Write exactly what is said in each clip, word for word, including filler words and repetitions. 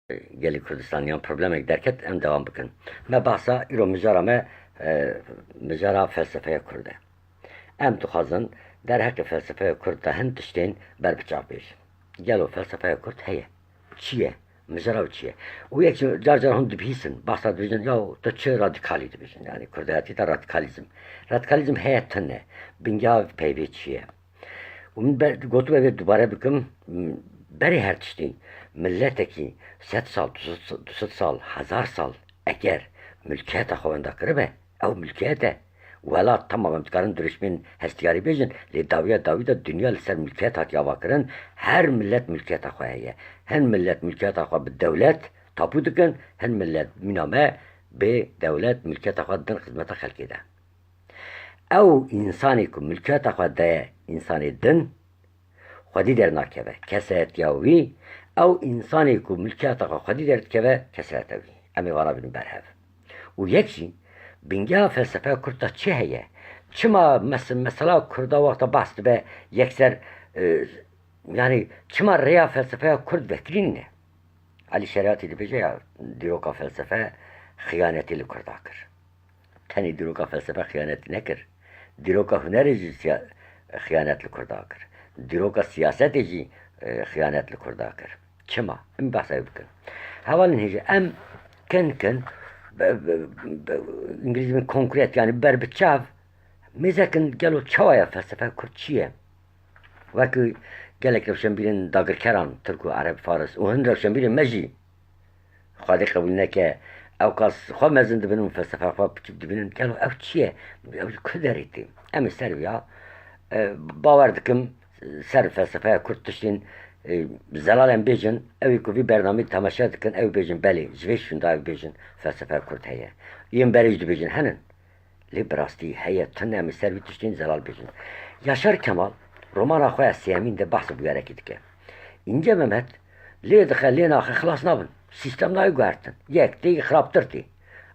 Gelê Kurdistaniyan problemek derket, em dewam bikin. Me behsa îro mijara me, e, mijara felsefeya Kurd e. Em dixwazin derheqê felsefeya Kurd de hin tiştên berbiçav bêjin. Gelo felsefeya Kurd heye? Çi ye? Mijara wî çi ye? Û yek jî car car hûn dibihîsin, behsa dibêjin, ya tu çi radikalî dibêjin? Yanî Kurdayetî de radikalîzm. Radikalîzm heye tune. Bingeha peyvê çi ye? Û min ber, gotibe vê dubare bikim, m, berê her tiştî, miletekî sed sal, du sed, du sed sal, hezar sal, eger milkiyeta xwe wenda kiribe, ew milkiyet e. Welat, tamam, em dikarin dirişmên hestiyarî bêjin, lê dawiya dawî de dinya li ser milkiyet hatiye avakirin, her milet milkiyeta xwe heye. Hin milet milkiyeta xwe bi dewlet tapû dikin, hin milet mîna me bê dewlet milkiyeta xwe didin xizmeta xelkê de. Ew însanê ku milkiyeta xwe daye însanê din, xwedî dernakeve. Kesayetiya wî, ew însanê ku milkiyeta xwe xwedî derdikeve, kesayeta wî. Em ê vana bînin ber hev. Û yek jî, bingeha felsefeya Kurd de çi heye? Çima mes-, mesela Kurda wexta behs dibe yekser, e, yanî çima rêya felsefeya Kurd vekirî nîne? Elî Şeriatî dibêje ya dîroka felsefe xiyanetî li Kurda kir. Tenê dîroka felsefe xiyanetî nekir. Dîroka hunerê jî siya-, xiyanet li Kurda kir. Dîroka siyasetê jî, e, xiyanet li Kurda kir. Çima? Em behsa wê bikin. Hevalên hêja, em kin kin, be, be, be, îngilîzî min konkret, yanî ber bi çav, mêzekin gelo çawa ye, felsefe Kurd çi ye? Wekî gelek rewşenbîrên dagirkeran, Tirk û Ereb, Faris û hin rewşenbîrên me jî Xwedê qebûl neke, ew kas xwe mezin dibin û felsefa xwe piçûk dibînin. Gelo ew çi ye? Ew ji ku derê tê? Em ê ser vêya, e, bawer dikim, ser felsefeya Kurd tiştên, e, zelal em bêjin, ew ê ku vî bernameyê temaşe dikin, ew ê bêjin, belê, ji vê şûnda ew bêjin, felsefeya Kurd heye. Yên berê jî dibêjin, henin. Lê bi rastî heye, tune em ê ser vî tiştên zelal bêjin. Yaşar Kemal romana xwe ya sêyemîn de behsa bûyerekî dike. Înce Mehmet lê dixe, lê naxe, xilas nabin. Sîstem nayê guhertin. Yek tê, xirabtir tê.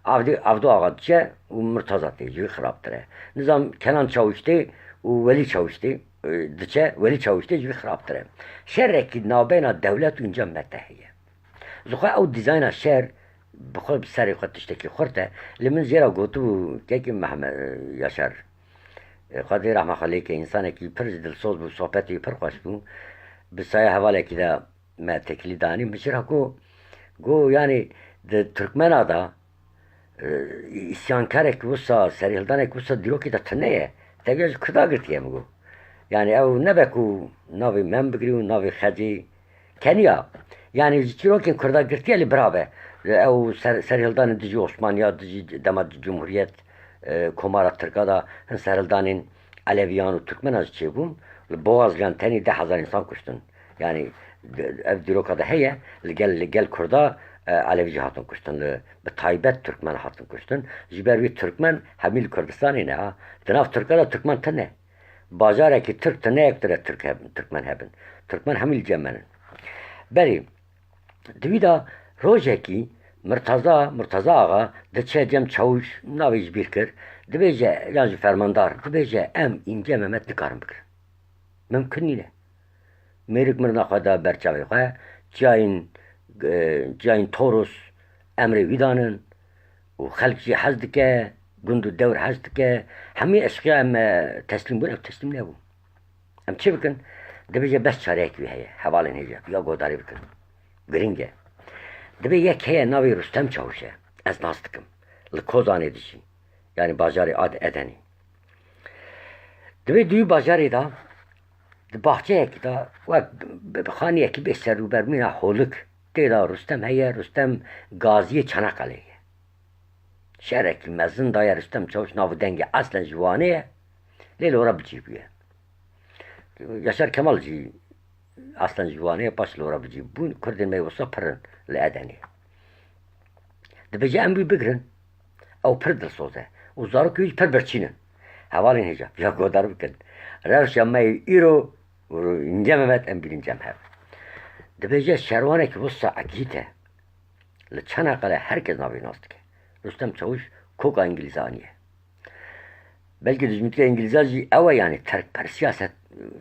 Avdê, Avdo Axa diçe û Murtaza tê, ji wî xirabtir e. Nizam Kenan Çawîş tê û Welî Çawîş tê, e, diçe, Welî Çawîş tê, ji wî xirabtir e. Şerekî navbeyna dewlet û Înce Mehmet de heye. Ji xwe ew dîzayna şer bi xwe, bi serê xwe tiştekî xurt e. Lê min jê re gotibû, kekê Mehme-, Yaşar, e, Xwedê rehma xwe lê ke, însanekî pir ji dilsoz bû, sohbetê wî pir xweş bû. Bi saya hevalekî de me têkilî danî, min jê re got, got, yanî di Turkmena de, e, îsyankarek wisa, serîhildanek wisa dîrokê de tune ye. Teviya ji Kurda girtiye, min got. Yanî ew nebe ku navê Mem bigirî û navê Xecê, Kenya, yanî ji çîrokên Kurda girtiye, lê bira be. Ew ser-, serhildanên dijî Osmaniya, dijî dema Cumhuriyet, e, Komara Tirka de hin serhildanên Eleviyan û Turkmenan jî çêbûn. Li Boğazliyan tenê deh hezar însan kuştin. Yanî, de-, ev dîroka de heye, li gel, li gel Kurda, e, Elevî jî hatin kuştin, li, bi taybet Turkmen hatin kuştin. Ji ber wî Turkmen hemî li Kurdistanê ne, ha. Di nav Tirka de Turkmen tune. Bajarekî Tirk tune yek tune Tirk hebin, Tirkmen hebin. Tirkmen hemî li cem me ne. Berî, di wî de rojekî Mirtaza, Mirtaza Axa diçe cem çawûş, navê ji bîr kir, dibêje, yan ji fermandar, dibêje, em Înce Mehmet nikarin bigirin. Mimkun nîne. Mêrik mirina xwe da ber çavê xwe, çiyayên, e, çiyayên Toros emrê wî danin û xelk jî hez dike, gund û dewr hez dike, hemî eşqiya em, e, teslîm bûn, ew teslîm nebû. Em çi bikin? Dibêje bes çareyek wî heye, hevalên hêja, ya guhdarî bikin. Girîng e. Dibê yek heye navê Rustem Çawûş e, ez nas dikim. Li Kozanê dijî. Yanî bajarê Ad-, Edenê. Dibê di wî bajarê de, di baxçeyekî de, wek bi, bi xaniyekî bê serûbermîna holik, tê de Rustem heye, Rustem gaziyê Çanakkale ye. Şerekî mezin daye Rustem Çawûş, nav û dengê eslen ji Wanê ye, lê li ora bi cî bûye. Yaşar Kemal jî eslen ji Wanê ye, paş li ora bi cî bûn. Kurdên me yê wisa pir in li Edenê. Dibêje em wî bigirin. Ew pir dilsoz e. Û zarokê wî jî pir birçîn in. Hevalên hêja, ya guhdar bikin. Rewşa me yê îro û Înce Mehmet em bînin cem hev. Dibêje şerwanek wisa ecît e. Li Çanakkale her kes navê nas dike. Rustem Çawûş koka Îngilîza aniye. Belkî dijmintiya Îngilîza jî ew e, yanî Tirk pir siyaset,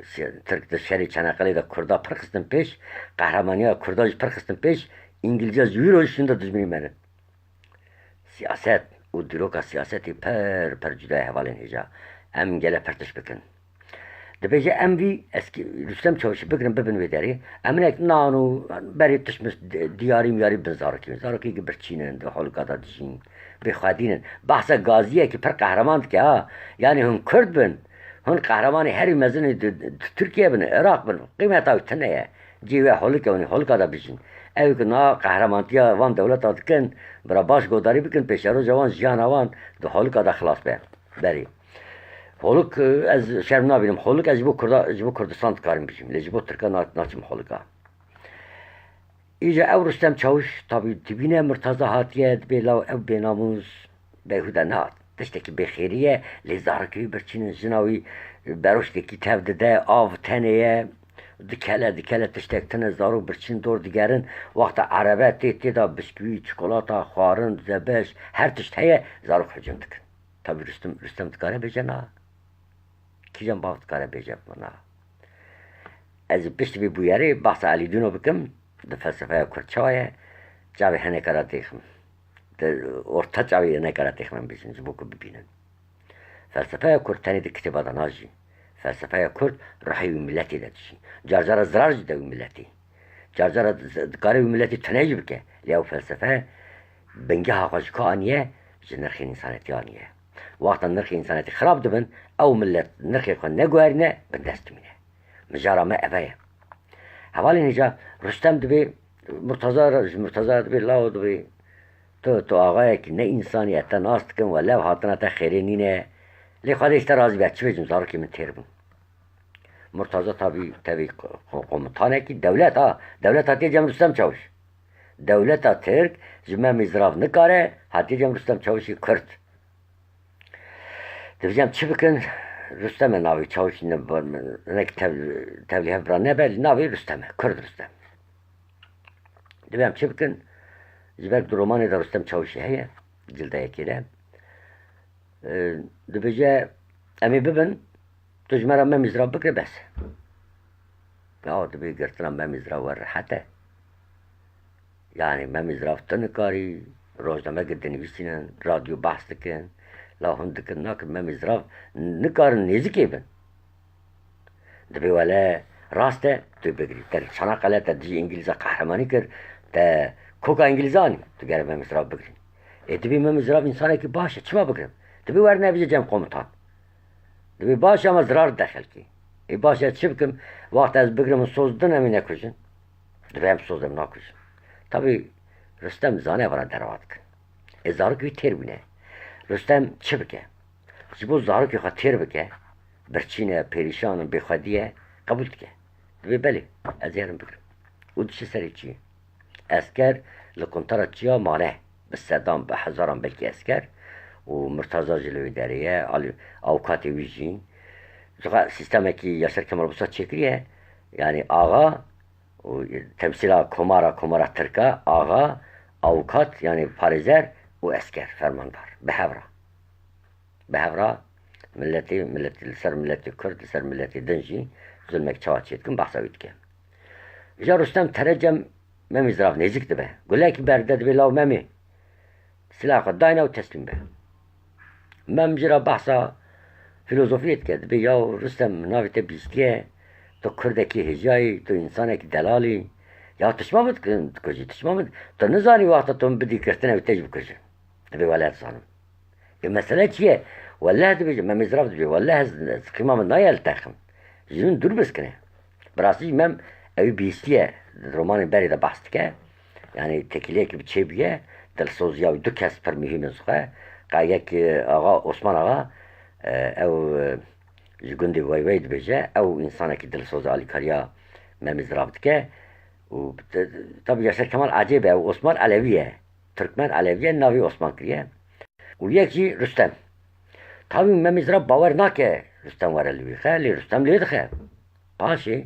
siya-, Tirk di şerê Çanakkale de Kurda pir xistin pêş, qehramaniya Kurda jî pir xistin pêş, Îngilîza ji wî rojî şûnde dijminî me ne. Siyaset û dîroka siyasetê per per cuda ye hevalên hêja. Em gele pir tişt bikin. Dibêje em vî eskî Rûstem Çawişî bigirin bibin wê derê. Em hinek nan û berê tişt mişt di-, diyarî miyarî bin zarokê. Zarokê ki birçîn in, di holika de dijîn, bêxwedîn in. Behsa Gaziyekî pir qehreman dike ha. Yanî hûn Kurd bin, hûn qehremanê herî mezin ê di, di Tirkiye bin, Iraq bin. Qîmeta wî tune ye. Cihê wê holik e, hûn ê holika de bijîn. Ew ki niha qehremantiya van dewleta dikin, bira baş godarî bikin, pêşeroja wan, jiyana wan di holika de xilas be. Berê. Holik, e, ez şerm nabînim. Holik ez ji bo Kurda, ji bo Kurdistan dikarim bijîm. Lê ji bo Tirka na-, naçim holika. Îca ew Rustem Çawiş, tabî dibîne Murtaza hatiye, dibê law ew bênamûs beyhude nehat. Tiştekî bêxêrî ye, lê zarokê wî birçîn in, jina wî beroşkekî tev dide, av tenê ye. Dikele, dikele tiştek tune, zarok birçîn dor digerin. Wexta erebe tê, tê de biskûî, çikolata, xwarin, zebeş, her tişt heye, zarok hicûm dikin. Tabî Rûstem, Rûstem dikare bêje na. Kîjan bav dikare bêje na. Ez ê piştî vê bûyerê behsa Elî Dûno bikim, di felsefeya Kurd çawa ye, çavê hinekara têxim. Di orta çavê hinekara têxim em bêjin, ji bo ku bibînin. Felsefeya Kurd tenê di kitêba de najî. Felsefeya Kurd ruhê wî miletê de dijî. Car cara zirar jî de wî miletê. Car cara z-, dikare wî miletê tune jî bike. Lê ew felsefe bingeha xwe ji ku aniye, ji nirxên însanetî aniye. Wexta nirxê însanetî xirab dibin, ew milet nirxê xwe neguherîne, bindest dimîne. Mijara me eve ye. Hevalên hêja, Rustem dibê, Murtaza re, ji Murtaza re dibê, lawo dibê, tu, tu axayekî ne însanî, ez te nas dikim, we lev hatina te xêrê nîne. Lê Xwedê ji te razî be, çi bêjim, zarokê min têr bû. Murtaza tabî tevî ko-, ko-, komutanekî dewlet ha. Dewlet hatiye cem Rustem Çawiş. Dewleta Tirk ji Memî Zirav nikare, hatiye cem Rustem Çawişî Kurd. Dibêje em çi bikin? Rustem e navê, Çawiş ne, hinek tev-, tevlî hev bira nebe, navê Rustem e. Kurd Rustem. Dibê em çi bikin? Ji ber di romanê de Rustem Çawişî heye, cilda yekê de. E, dibêje, em ê bibin, tu ji me re Memî Zirav bigire bes. Ya, dibê girtina Memî Zirav wer rehet e. Yanî Memî Zirav tu nikarî, rojnamegir dinivîsînin, radyo behs dikin, la hûn dikin nakin, Memî Zirav nikarin nêzikê bin. Dibê wele rast e, tu bigirî. Te li Çanakkale te dijî Îngilîza qehremanî kir, te koka Îngilîza anî, tu gere Memî Zirav bigirî. Ê dibê Memî Zirav însanekî baş e, çima bigirim? Dibê were nebêje cem komutan. Dibê baş e, ama zirar dide xelkê. Ê baş e, çi bikim? Wexta ez bigirim, soz din em ê nekujin. Dibê em soz em nakujin. Tabî Rustem dizane vana derewa dikin. Ê zarokê wî têr bûne. Rustem çi bike? Ji bo zarokê xwe têr bike, birçî ne, perîşan in, bêxwedî ye, qebûl dike. Dibê belê, ez ê herim bigirim. Û diçe serê çiyê. Esker li quntara çiya mane, bi sedan, bi hezaran belkî esker û Murtaza jî li wê derê ye, alî, avukatê wî jî. Ji xwe sîstemekî Yaşar Kemal wisa çêkiriye, yanî axa û temsîla komara, komara tirka, axa, avukat, yanî parêzer û esker, fermandar, bi hev re. Bi hev re miletê, miletê, li ser miletê Kurd, li ser miletê din jî zulmek çawa çêdikin, behsa wî dike. Îja Rustem tere cem Memî Zirav nêzîk dibe. Gulekî berdide, dibê law Memî, silaha xwe dayne û teslîm be. Mem jî re behsa filozofiyê dike, dibê, yaw Rustem, navê te bihîstiye, tu kurdekî hêjayî, tu însanekî delalî. Ya tu çima min dikujî, tu çima min, tu nizanî wexta tu min bidî girtin ew te jî bikujin. Dibê wele dizanim. Ê mesele çi ye? Wele dibêje, Memî Zirav dibêje, wele ez, ez qîma min nayê li te xim. Ji min dûr biskine. Bi rastî jî Mem ew bihîstiye, di romanê berê de behs dike. Yanî têkiliyekî bi çê bûye, dilsoziya wî du kes pir muhîm in ji xwe. Qa yek, e, axa, Osman Axa, e, ew, e, ji gundê Weywey dibêje, ew însanekî dilsoz e, alîkariya Memî Zirav dike. Û te-, tabî Yaşar Kemal ecêb e, ew Osman Elewî ye. Tirkmen Elewî ye, navê Osman kiriye. Û yek jî Rustem. Tabî Memî Zirav bawer nake Rustem were li wî xe, lê Rustem lê dixe. Paşê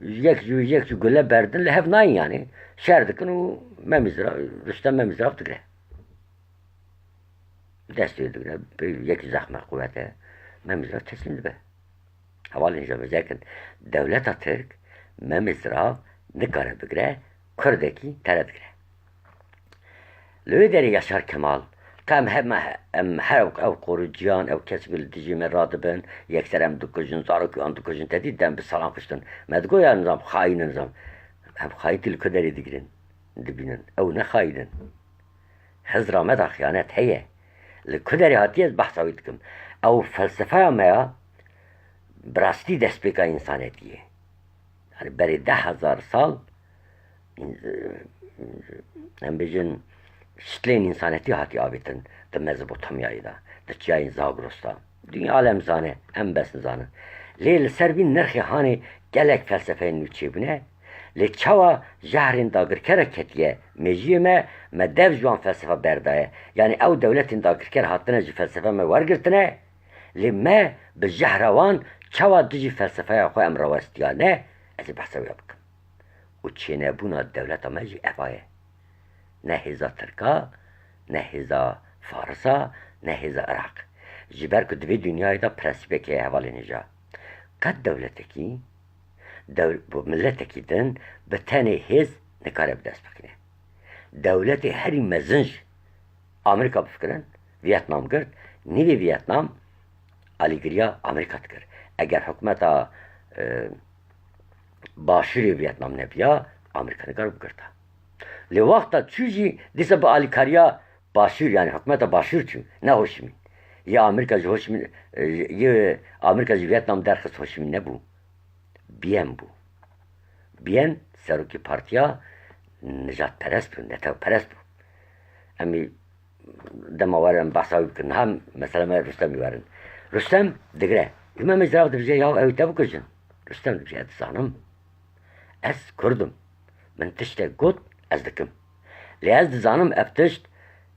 yek ji yek ji gule berdin, li hev nayên yanî. Şer dikin û Memî Zirav, Rustem Memî Zirav digre. Destê wê digre, pê yek zexme quwet e. Memî Zirav teslîm dibe. Hevalên ji me zekin, dewleta Tirk Memî Zirav nikare bigire, kurdekî tere digire. Li wê derê Yaşar Kemal, ka em hema, em her ew, ew qor û ciyan, ew kes ku li dijî me radibin, yekser em dikujin, zarokê wan dikujin, te dît dem bi salan kuştin. Me digot ya nizam, xayîn in nizam. Em xayîntî li ku derê digirin, dibînin. Ew ne xayîn in. Hizra me de xiyanet heye. Li ku derê hatiye ez behsa wî dikim. Ew felsefeya me ya, bi rastî destpêka însanetiyê. Yani berê deh hezar sal, em bêjin, şitlên însanetî hatî avêtin di Mezopotamyayê de, di çiyayên Zagros de. Dinya alem zane, em bes nizanin. Lê li ser vî nirxê hanê gelek felsefeyên nû çêbûne. Lê çawa jehrên dagirker ketiye mêjiyê me, me dev ji wan felsefa berdaye. Yani ew dewletên dagirker hatine ji felsefa me wergirtine, lê me bi jehra wan çawa dijî felsefeya xwe em rawestiyane, ez ê behsa wê bikim. Û çênebûna dewleta me jî eva ye. Ne hêza Tirka, ne hêza Farisa, ne hêza Iraq. Ji ber ku di vê dinyayê de prensîbek heye hevalên hêja. Qet dewletekî, dew-, bu miletekî din bi tenê hêz nikare bi dest bixîne. Dewletê herî mezin jî Amerîka bifikirin, Vietnam girt, nîvê Vietnam alîgiriya Amerîka dikir. Eger hikûmeta, e, Başûrê Vietnam nebiya, Amerîka nikar bigirta. Lê wexta çû jî dîsa bi alîkariya Başûr, yani hikûmeta Başûr çû, ne Ho Chi Minh. Yê Amerîka ji Ho Chi Minh, e, yê Amerîka ji Vietnam derxist Ho Chi Minh nebû. Biem bû. Biem serokê partiya nijadperest bû, netewperest bû. Em ê dema werin behsa wî bikin. Niha mesela me Rustemî werin. Rustem digire. Û me mizrav dibije, ya ew te bikujin. Rustem dibije, ez dizanim. Ez Kurd im. Min tiştek got, ez dikim. Lê ez dizanim ev tişt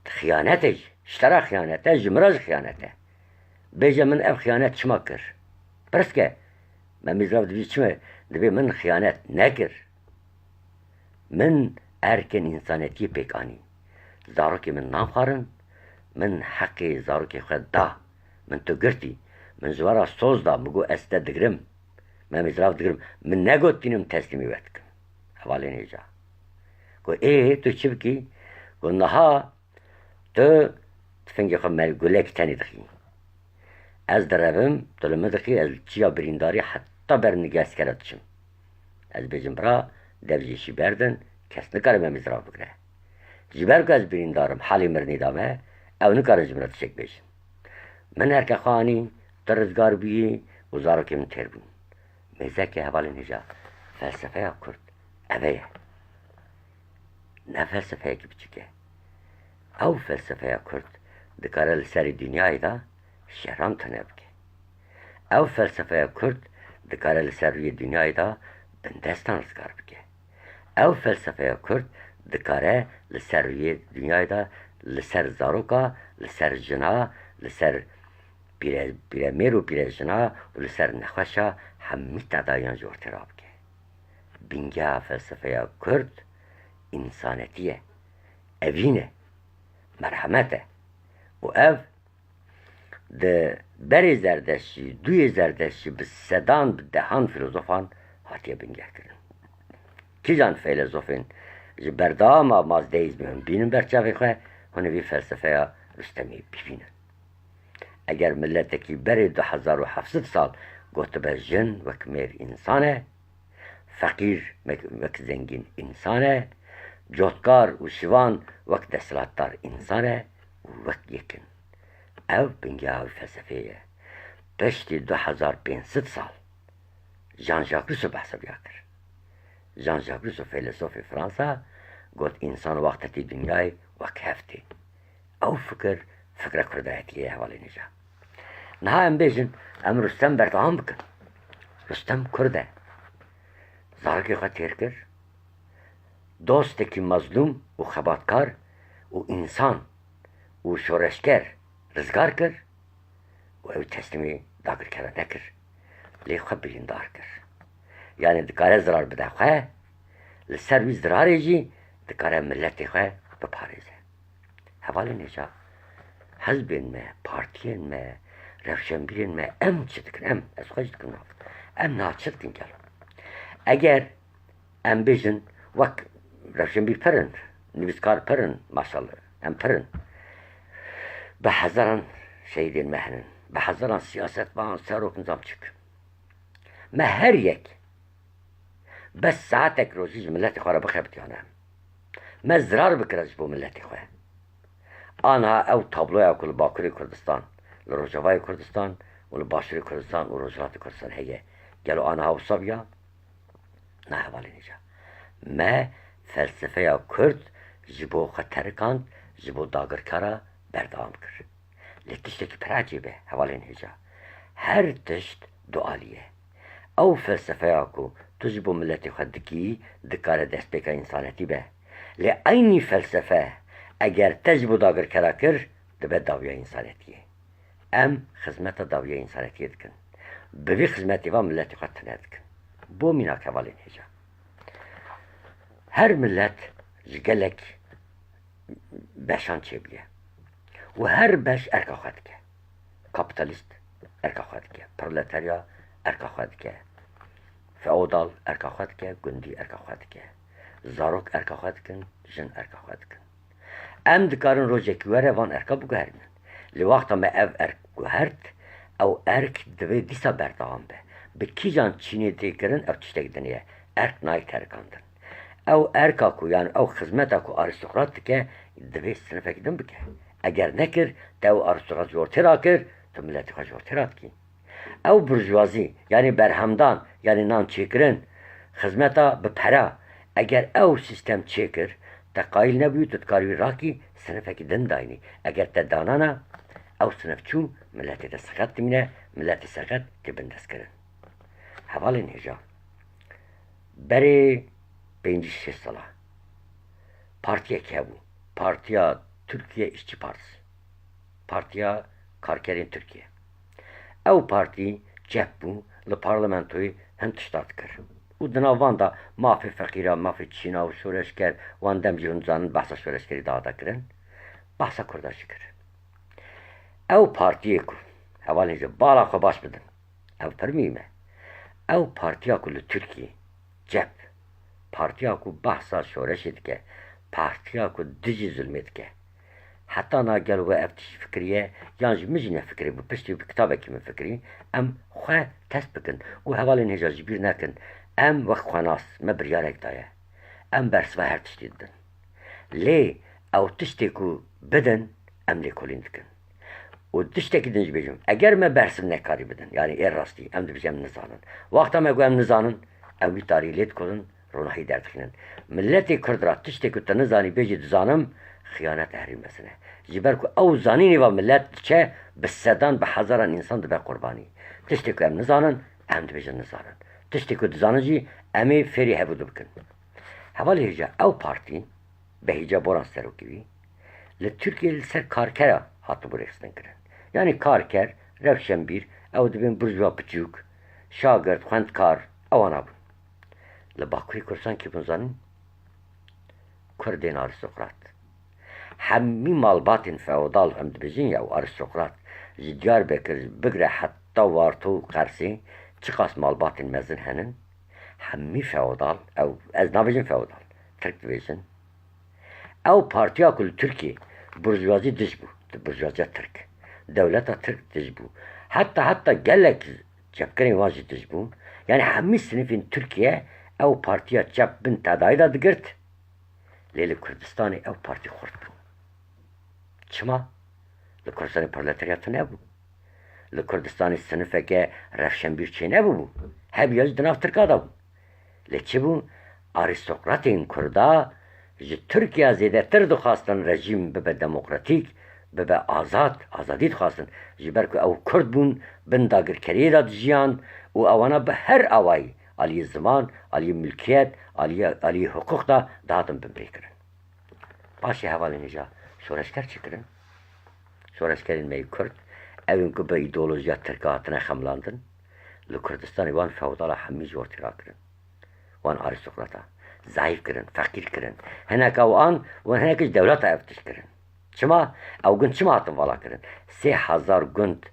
xiyanet e jî. Ji te re xiyanet e, ji min re jî xiyanet e. Bêje min ev xiyanet çima kir? Pirs ke, me mizrav dibî çima? Dibê min xiyanet nekir. Min erkên însanetiyê pêk anî. Zarokê min nan xwarin, min heqê zarokê xwe da. Min tu girtî. Min ji we re soz da, min got ez te digirim. Me mizrav digirim. Min negot tînim teslîmî we dikim. Hevalên hêja. Got ê tu çi bikî? Got niha tu tifingê xwe me gulek tenê dixî. Ez direvim, tu li min dixî, ez li çiya birîndarî heta ber nigeskera diçim. Ez bêjim bira, dev jê şî berdin, kes nikare me mizrav bigire. Ji ber ku ez birîndar im, halê mirinê da me, ew nikarin ji min re tiştek bêjin. Min erke xwe anî, tu rizgar bûyî û zarokên min têr bûn. Mêzeke hevalên hêja, felsefeya Kurd eve ye. Ne felsefeyekî biçûk e. Ew felsefeya Kurd dikare li serê dinyayê de şehran tune bike. Ew felsefeya Kurd dikare li ser rûyê dinyayê de bindestan rizgar bike. Ew felsefeya Kurd dikare li ser rûyê dinyayê de li ser zaroka, li ser jina, li ser pîre-, pîremêr û pîrejina û li ser nexweşa hemî tedayiyan ji ortê rabike. Bingeha felsefeya Kurd însanetî ye, evîn e, merhemet e û ev di berê Zerdeştî, dûyê Zerdeştî bi sedan, bi dehan filozofan hatiye bingehkirin. Kîjan feylezofên ji berdewama mazdeîzmê hûn bînin ber çavê xwe, hûn ê vî felsefeya Rustemî bibînin. Eger miletekî berê du hezar û heft sed sal gotibe jin wek mêr însan e, feqîr wek, wek zengîn însan e, cotkar û şivan wek desthilatdar însan e û wek yek in. Ev bingeha wî felsefeyê ye. Piştî du hezar pênc sed sal Jean-Jacques Rousseau behsa viya kir. Jean-Jacques Rousseau, feylesofê Fransa, got, însan wextekî dinyayê wek hev tê. Ew fikir, fikra kurdayetiyê ye, hevalên hêja. Niha em bêjin, em Rustem bertahan bikin. Rustem kurd e. Zarokê xwe têr kir. Dostekî mezlûm û xebatkar û însan û şoreşger rizgar kir û ew teslîmê dagirkeran nekir. Lê xwe birîndar kir. Yanî dikare zirar bide xwe, li ser wî zirarê jî dikare miletê xwe biparêze. Hevalên hêja, hizbên me, partiyên me, rewşenbîrên me, em çi dikin? Em, ez xwe jî dikim nav. Em niha çi dikin gelo? Eger em bêjin, wek rewşenbîr pir in, nivîskar pir in, maşallah, Em pir in. Bi hezaran şehîdên me hene. Bi hezaran siyasetvan, serok, nizam çik. Me her yek bes saetek rojî ji miletê xwe re bixebitiyane. Me zirar bikire ji bo miletê xwe. Aniha ew tabloya ku li Bakurê Kurdistan, li Rojavayê Kurdistan û li Başûrê Kurdistan û Rojhilatê Kurdistan heye. Gelo aniha wisa bûya? Na hevalên hêja. Me felsefeya Kurd ji bo xwe terikand, ji bo dagirkara berdewam kir. Lê tiştekî pir ecêb e, hevalên hêja. Her tişt dualî ye. Ew felsefeya ku tu ji bo miletê xwe dikî, dikare destpêka însanetî be. Lê eynî felsefe eger te ji bo dagirkera kir, dibe dawiya însanetiyê. Em xizmeta dawiya însanetiyê dikin. Bi vî xizmetê ve miletê xwe tune dikin. Bo mînak, hevalên hêja. Her milet ji gelek beşan çêbûye. Û her beş erka xwe dike. Kapitalîst erka xwe dike. Proletarya erka xwe dike. Feodal erka xwe dike, gundî erka xwe dike. Zarok erka xwe dikin, jin erka xwe dikin. Em dikarin rojekî were van erka biguherînin. Lê wexta me ev erk guhert, ew erk divê dîsa berdewam be. Bi kîjan çînê tê kirin, ew tiştek din e. Erk nayê terikandin. Ew erka ku, yan ew xizmeta ku arîstokrat dike, divê sinifekî din bike. Eger nekir, te ew arîstokrat ji ortê rakir, tu miletê xwe ji ortê radikî. Ew burjwazî, yanî berhemdan, yanî nan çêkirin, xizmeta bi pera, eger ew sîstem çêkir, te qayîl nebûyî, tu dikarî wî rakî, sinifekî din daynî. Eger te danana, ew sinif çû, miletê te seqet dimîne, miletê seqet tê bindestkirin. Hevalên hêja, berê pêncî şêst sala partiyek hebû, Partiya Tirkiye Îşçi Partisi, Partiya Karkerên Tirkiye. Ew partî çep bû, li parlamentoyê hin tişta dikir. Û di nav van de mafê feqîra, mafê çîna û şoreşger, wan dem jî hûn dizanin behsa şoreşgerî dihate kirin, behsa Kurda jî kir. Ew partiyê ku, hevalên hêja, bala xwe baş bidin, ev pir muhîm e. Ew partiya ku li Tirkiyê, cep, partiya ku behsa şoreşê dike, partiya ku dijî zulmê dike. Heta niha gelo we ev tişt fikiriye, yan ji min jî nefikirî, bi piştî bi kitabekî min fikirî, em xwe test bikin û hevalên hêja ji bîr nekin. Em wek xwenas, me biryarek daye. Em bersiva her tiştî didin. Lê ew tiştê ku bidin, em lêkolîn dikin. Û tiştekî din jî bêjim, eger me bersiv nekarî bidin, yanî ê rastî, em dibêjin em nizanin. Wexta me got em nizanin, em wî tarî lê dikolin, ronahî derdixînin. Miletê Kurd ra tiştê ku tu nizanî bêjî dizanim, xiyanet herî mezin e. Ji ber ku ew zanînê va milet diçe, bi sedan, bi hezaran însan dibe qurbanî. Tiştê ku em nizanin, em dibêjin nizanin. Tiştê ku dizanin jî, em ê fêrî hevû dibikin. Hevalê hêja, ew partî, Behîca Boran serokî bî, li Tirkiyê li ser karkera hatibû rêxistin kirin. Yanî karker, rewşenbîr, ew dibên burjwa piçûk, şagirt, xwendkar, ewana bûn. Li Bakurê Kurdistan kî bûn zanîn? Kurdên arîstokrat. Hemî malbatên feodal, em dibêjin ya, û arîstokrat, ji Diyarbekir bigire heta Warto û Qersê, çiqas malbatên mezin henin, hemî feodal, ew, ez nabêjim feodal, Tirk dibêjin. Ew partiya ku li Tirkiyê burjwazî dij bû, burjwaziya Tirk, dewleta Tirk dij bû. Heta, heta gelek çepkirin wan jî dij bû. Yanî hemî sinifên Tirkiye ew partiya çep bin tedayî de digirt. Lê li Kurdistanê ew partî xurt bû. Çima? Li Kurdistanê proletarya tune bû. Li Kurdistanê sinifeke rewşenbîr çênebûbû. Hebûya jî di nav Tirka de bû. Lê çi bû? Arîstokratên Kurda ji Tirkiya zêdetir dixwastin rejîm bibe demokratîk, bibe azad, azadî dixwastin. Ji ber ku ew Kurd bûn, bin dagirkeriyê de dijiyan û ewana bi her awayî, aliyê ziman, aliyê milkiyet, aliyê, aliyê hiqûq de dihatin binpêkirin. Paşê hevalên hêja şoreşger çi kirin? Şoreşgerên me yê Kurd, ew ên ku bi îdeolojiya Tirka hatine xemilandin, li Kurdistanê wan feodala hemî ji ortê rakirin. Wan arîstokrata zayîf kirin, feqîr kirin. Hineka wan û hinekî ji dewleta ev tişt kirin. Çima? Ew gund çima hatin vala kirin? Sê hezar gund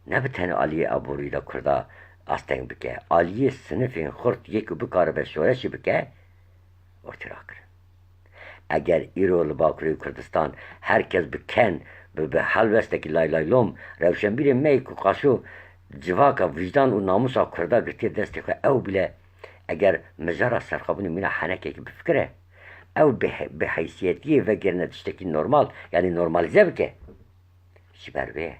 ne bi tenê aliyê aborî de Kurda asteng bike, aliyê sinifên xurt yê ku bikaribe şoreşî bike, ortê rakirin. Eger îro li Bakurê Kurdistan her kes bi ken, bi, bi helwestekî laylaylom, rewşenbîrê me yê ku qaşo civaka, wijdan û namûsa Kurda girtiye destê xwe ew bile, eger mijara serxwebûnê mîna henekekî bifikire, ew bi he-, bi heysiyetiyê vegerîne tiştekî normal, yanî normalîze bike. Ji ber vê ye.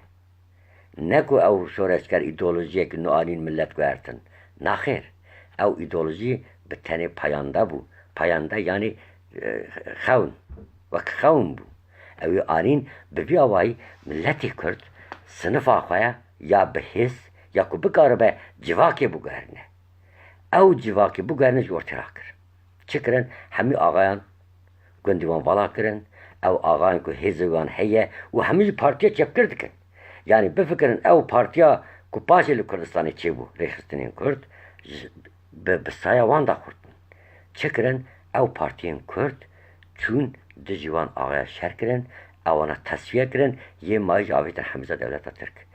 Ne ku ew şoreşger îdeolojiyek nû anîn millet guhertin. Naxêr. Ew îdeolojî bi tenê payanda bû. Payanda yanî, e, xewn. Wek xewn bû. Ew ê anîn bi vî awayî milletê Kurd sinifa xwe ya, ya bi hêz, ya ku bikaribe civakê biguherîne. Ew civakê biguherîne ji ortê rakir. Çi kirin? Hemî axayan gundî wan vala kirin. Ew axayên ku hêzê wan heye û hemî jî partiya çepgir dikin. Yanî bifikirin ew partiya ku paşê li Kurdistanê çêbû, rêxistinên Kurd, ji, bi, bi saya wan de xurt bûn. Çi kirin? Ew partiyên Kurd çûn dijî wan axaya şer kirin, ewana tesfiye kirin, yê mayî jî avêtin hemiza dewleta Tirk.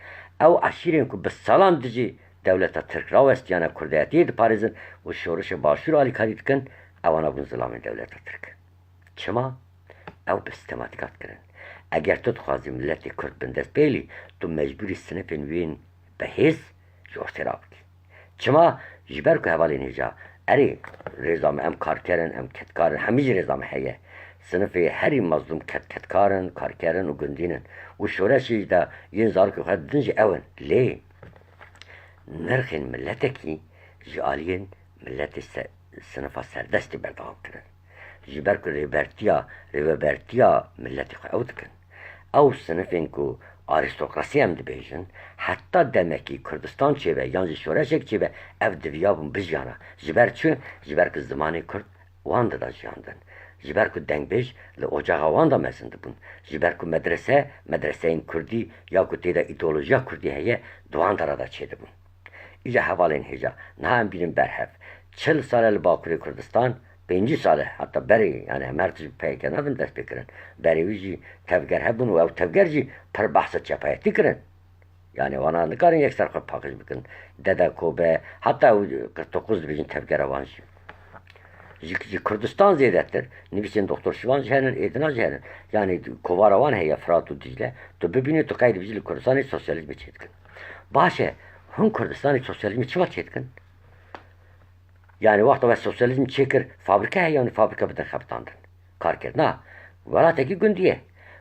Ew eşîrên ku bi salan dijî dewleta Tirk rawestiyane, kurdayetiyê diparêzin û şorişê Başûr alîkarî dikin, ewana bûn zilamên dewleta Tirk. Çima? Ew bi sîstematîka dikirin. Eger tu dixwazî miletê Kurd bindest bêlî, tu mecbûrî sinifên wê yên bi hêz ji ortê rabikî. Çima? Ji ber ku hevalên hêja, erê, rêza me, em karker in, em kedkar in, hemî jî rêza me heye. Sinifê herî mezlûm ked-, kedkar in, karker in û gundîn in. Û şoreşê jî de yên zarokê xwe didin jî ew in. Lê nirxên miletekî ji aliyên miletê se-, sinifa serdestê berdewam kirin. Ji ber ku rêbertiya, rêvebertiya miletê xwe ew dikin. Ew sinifên ku arîstokrasî em dibêjin, heta demekî Kurdistan çêbe yan jî şoreşek çêbe, ev diviyabûn bijiyana. Ji ber çi? Ji ber ku zimanê Kurd wan dida jiyandin. Ji ber ku dengbêj li ocaxa wan de mezin dibûn. Ji ber ku medrese, medreseyên Kurdî ya ku tê de îdeolojiya Kurdî heye, di wan dera de çêdibûn. Îca hevalên hêja, niha em bînin berhev. Çil sal e li Bakurê Kurdistan, pêncî sal e, heta berê, yani em her tişt bi P Y K nadin dest pê kirin. Berê wî jî tevger hebûn û ew tevger jî pir behsa çepayetî kirin. Yani wana nikarin yekser xwe paqij bikin. Dede Kobe, heta ew qirtoquz dibêjin tevgera wan jî. Ji, ji Kurdistan zêdetir, nivîsên Doktor Şivan jî henin, êdina jî henin. Yani kovara wan heye Firat û Dicle. Tu bibînî, tu qey dibêjî li Kurdistanê sosyalîzmê çêdikin. Baş e, hûn Kurdistanê sosyalîzmê çima çêdikin? Yani wexta we sosyalîzm çêkir, fabrîke heye, yani fabrîke bidin xebitandin. Kar kir. Na, welatekî gundî ye.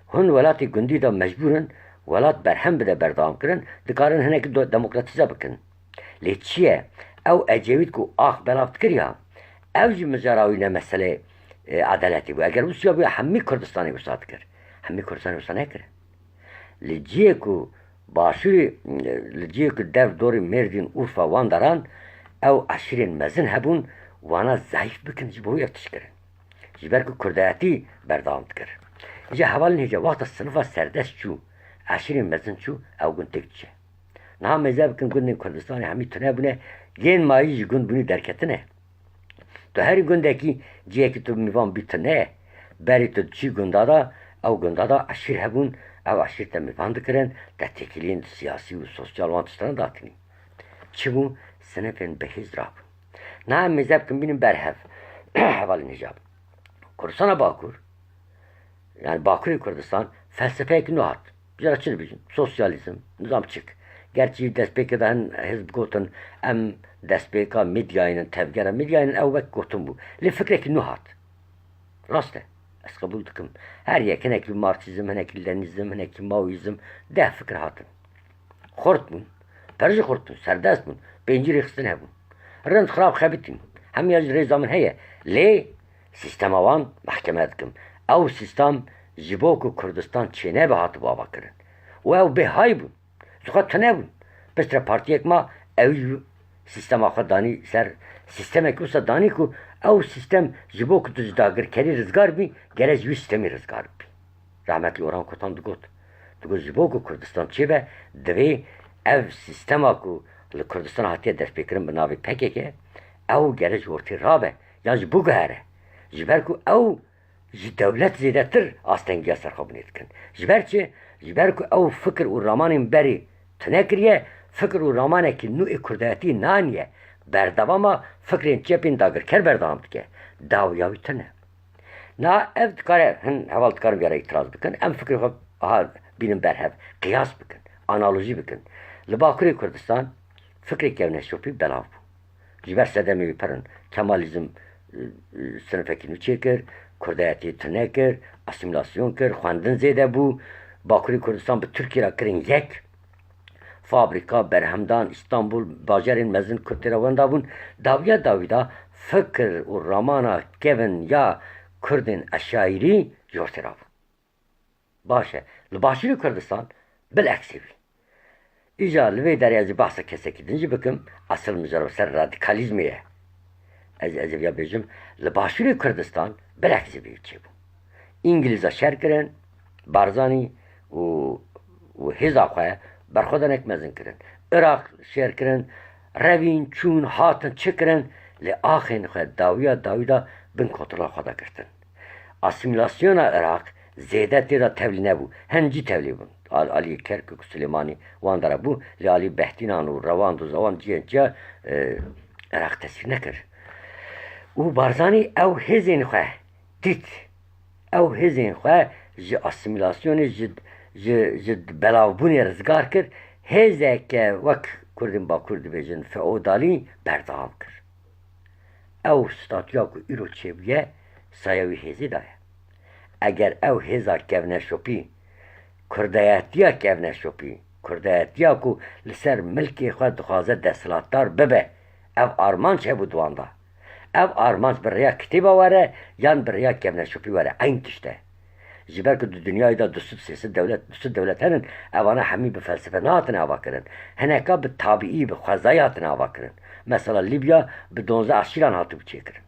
Hûn welatê gundî de mecbûr in, welat berhem bide berdewam kirin, dikarin hinekî do-, demokratîze bikin. Lê çi ye? Ew Ecewît ku ax belav dikir ya, ew jî mijara wî ne meselê, e, edaletê bû. Eger wisa bûya, hemî Kurdistanê wisa dikir. Hemî Kurdistanê wisa nekir. Li cihê ku başûrê, li cihê ku dev dorê Mêrdîn, Urfa, wan deran, ew eşîrên mezin hebûn, wana zayîf bikin, ji bo wî ev tişt kirin. Ji ber ku kurdayetî berdewam dikir. Îca hevalên hêja wexta sinifa serdest çû, eşîrên mezin çû, ew gund têk diçe. Niha mêze bikin gundên Kurdistanê hemî tune bûne, yên mayî ji gund bûnî derketine. Tu herî gundekî cihekî tu mîvan bî tune ye. Berî tu diçî gunda da, ew gunda da eşîr hebûn, ew eşîr te mîvan dikirin, te têkiliyên siyasî û sosyal wan tiştan datinî. Çi bû? Sinifên bihêz rabûn. Niha em mêze bikin bînin berhev. Hevalên hêja. Kurdistana Bakur, yani Bakurê Kurdistan felsefeyek nû hat. Jê re çi dibêjin? Sosyalîzm, nizam çik. Gerçî destpêkê de hin hizb gotin, em destpêka Midyayê ne, tevgera Midyayê ne, ew wek gotin bû. Lê fikrekî nû hat. Rast e. Ez qebûl dikim. Her yek, hinekî marksîzm, hinekî lenîzm, hinekî maoîzm, deh fikir hatin. Xurt bûn. Pir jî xurt bûn. Serdest bûn. Pêncî rêxistin hebûn. Rind xirab xebitîn. Hemiya jî rêza min heye. Lê sîstema wan mehkeme dikim. Ew sîstem ji bo ku Kurdistan çênebe hatibû avakirin. Û ew bêhay bûn. Ji xwe tune bûn. Piştre partiyek ma, ew jî sîstema xwe danî ser, sîstemek wisa danî ku ew sîstem ji bo ku tu ji dagirkerî rizgar bî, gere ji wî sîstemî rizgar bibî. Rahmetli Orhan Kotan digot, digot, ji bo ku Kurdistan çêbe, divê ev sîstema ku li Kurdistan hatiye destpêkirin bi navê P K K, ew gere ji ortê rabe, yan jî biguhere. Ji ber ku ew ji dewlet zêdetir astengiya serxwebûnê dikin. Ji ber çi? Ji ber ku ew fikir û ramanên berê tune kiriye, fikir û ramanekî nû ê kurdayetî naniye, berdewama fikrên çepên dagirker berdewam dike. Dawiya wî tune. Na ev dikare, hin heval dikarin vêya re îtiraz bikin, em fikrê xwe aha bînin berhev, qiyas bikin, analojî bikin. Li Bakurê Kurdistan fikrê kevneşopî belav bû. Ji ber sedemê wî pir in. Kemalîzm, e, e, sinifekî nû çêkir, kurdayetiyê tune kir, asîmîlasyon kir, xwendin zêde bû. Bakurê Kurdistan bi Tirkiyê re kirin yek. Fabrîka, berhemdan, Îstanbul, bajarên mezin Kurd tê re wenda bûn. Dawiya dawî de fikir û ramana kevin ya Kurdên eşayirî ji ortê rabû. Baş e. Li Başûrê Kurdistan bil'eksê bî. Îja li vê derê ez ê behsa kesekî din jî bikim, esil mijara ser radîkalîzmê ye. Ez, ez ê viya bêjim, li Başûrê Kurdistan bil'eksê bî çêbû. Îngilîza şer kirin, Barzanî û, û hêza xwe berxwedanek mezin kirin. Iraq şer kirin, revîn, çûn, hatin, çi kirin, lê axên xwe dawiya dawî de bin kontrola xwe de girtin. Asîmîlasyona Iraq zêde tê de tevlî nebû. Hin cî tevlî bûn. Al-, alî Kerkûk û Silêmanî wan de re bû, lê alî Behtînan û Rewand û Zewand cihên ciya, e, Iraq tesîr nekir. Û Barzanî ew hêzên xwe dît. Ew hêzên xwe ji asîmîlasyonê, ji, ji, ji belavbûnê rizgar kir. Hêzeke wek Kurdên Bakur dibêjin feodalî berdewam kir. Ew statûya ku îro çêbûye, saya wî hêzê de ye. Eger ew hêza kevneşopî, kurdayetiya kevneşopî, kurdayetiya ku li ser milkê xwe dixwaze desthilatdar bibe, ev armanc hebû di wan de. Ev armanc bi rêya kitêba were yan bi rêya kevneşopî were, eyn tişt e. Ji ber ku di dinyayê de du sed sê sed dewlet, du sed dewlet henin, evana hemî bi felsefe nehatine avakirin. Hineka bi tabiî, bi xwezayî hatine avakirin. Mesela Lîbya bi duwazdeh eşîran hatibû çêkirin.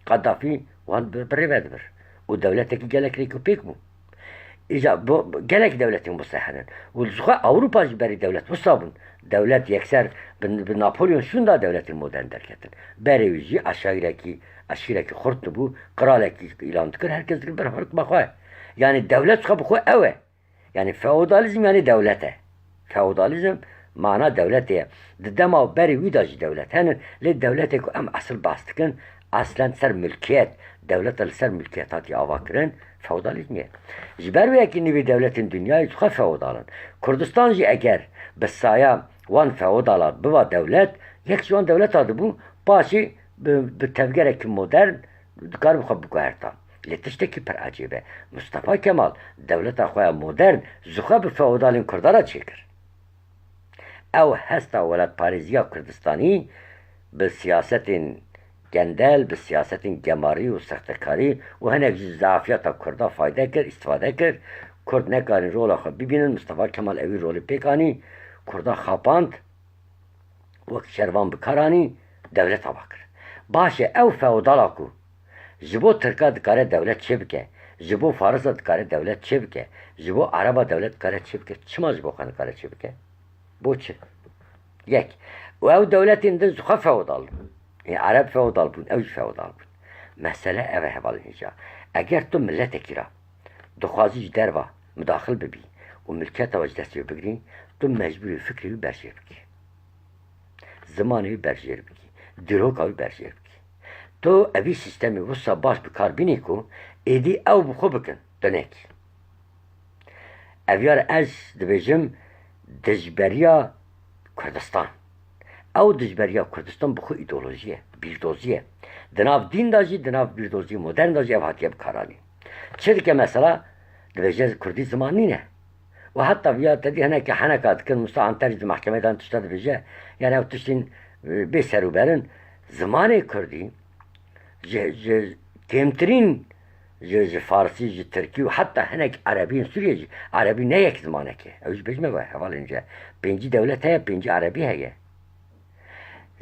Qedafî wan bi, bi rê ve dibir. Û dewletekî gelek rêk û pêk bû. Îca bu, gelek dewletên wisa henin. Û ji xwe Ewropa jî berî dewlet wisa bûn. Dewlet yekser bi, bi Napolyon şûnda dewletên modern derketin. Berê wî jî eşayirekî, eşîrekî xurt dibû, qiralekî îlan dikir, her kes dikir ber hukma xwe. Yanî dewlet xwe bi xwe ew e. Yanî feodalîzm yanî dewlet e. Feodalîzm mana dewletê ye. Di dema berî wî de jî dewlet henin, lê dewletê ku em esil behs dikin, eslen ser milkiyet, dewleta li ser milkiyet hatiye avakirin, feodalîzm e. Ji ber wê yekî nîvê dewletên dinyayê ji xwe feodal in. Kurdistan jî eger bi saya wan feodala biba dewlet, yek ji wan dewleta dibû, paşê bi, bi tevgerekî modern dikaribû xwe biguherta. Lê tiştekî pir ecêb e. Mustafa Kemal dewleta xwe ya modern ji xwe bi feodalên Kurdan re çêkir. Ew hesta welatparêziya Kurdistanî bi siyasetên gendel, bi siyasetên gemarî û sextekarî û hinek jî zafiyeta Kurda fayde kir, îstifade kir. Kurd nekarîn rola xwe bibînin, Mustafa Kemal ewî rolê pêk anî, Kurda xapand, wek şervan bi kar anî, dewlet ava kir. Baş e, ew feodala ku ji bo Tirka dikare dewlet çêbike, ji bo Farisa dikare dewlet çêbike, ji bo Ereba dewlet dikare çêbike, çima ji bo xwe nikare çêbike? Bo çi? Yek. Û ew dewletên din ji xwe feodal bûn. Ê Ereb feodal bûn, ew jî feodal bûn. Mesele ev e hevalên hêja. Eger tu miletekî re dixwazî ji derva midaxil bibî û milketa we ji destê wê bigirî, tu mecbûr î fikrê wî berjêr bikî. Zimanê wî berjêr bikî. Dîroka wî berjêr bikî. Tu evî sîstemê wisa baş bi kar bînî ku êdî ew bi xwe bikin, tu nekî. Ev ya re ez dibêjim dijberiya Kurdistan. Ew dijberiya Kurdistan bi xwe îdeolojî ye, bîrdozî ye. Di nav dîn de jî, di nav bîrdozî modern de jî ev hatiye bikaranîn. Çi dike mesela? Dibêje kurdî ziman nîne. Û heta viya te dî hinekî heneka dikin, Musa Anter jî di mehkemê de tişta dibêje. Yani ew tiştên, e, bê serûber in. Zimanê kurdî ji, ji kêmtirîn ji, ji farsî, ji tirkî û heta hinek erebî yên Sûriyê jî, erebî ne yek zimanek e. Ew jî bêjime we, hevalên ce. Pêncî dewlet heye, pêncî erebî heye.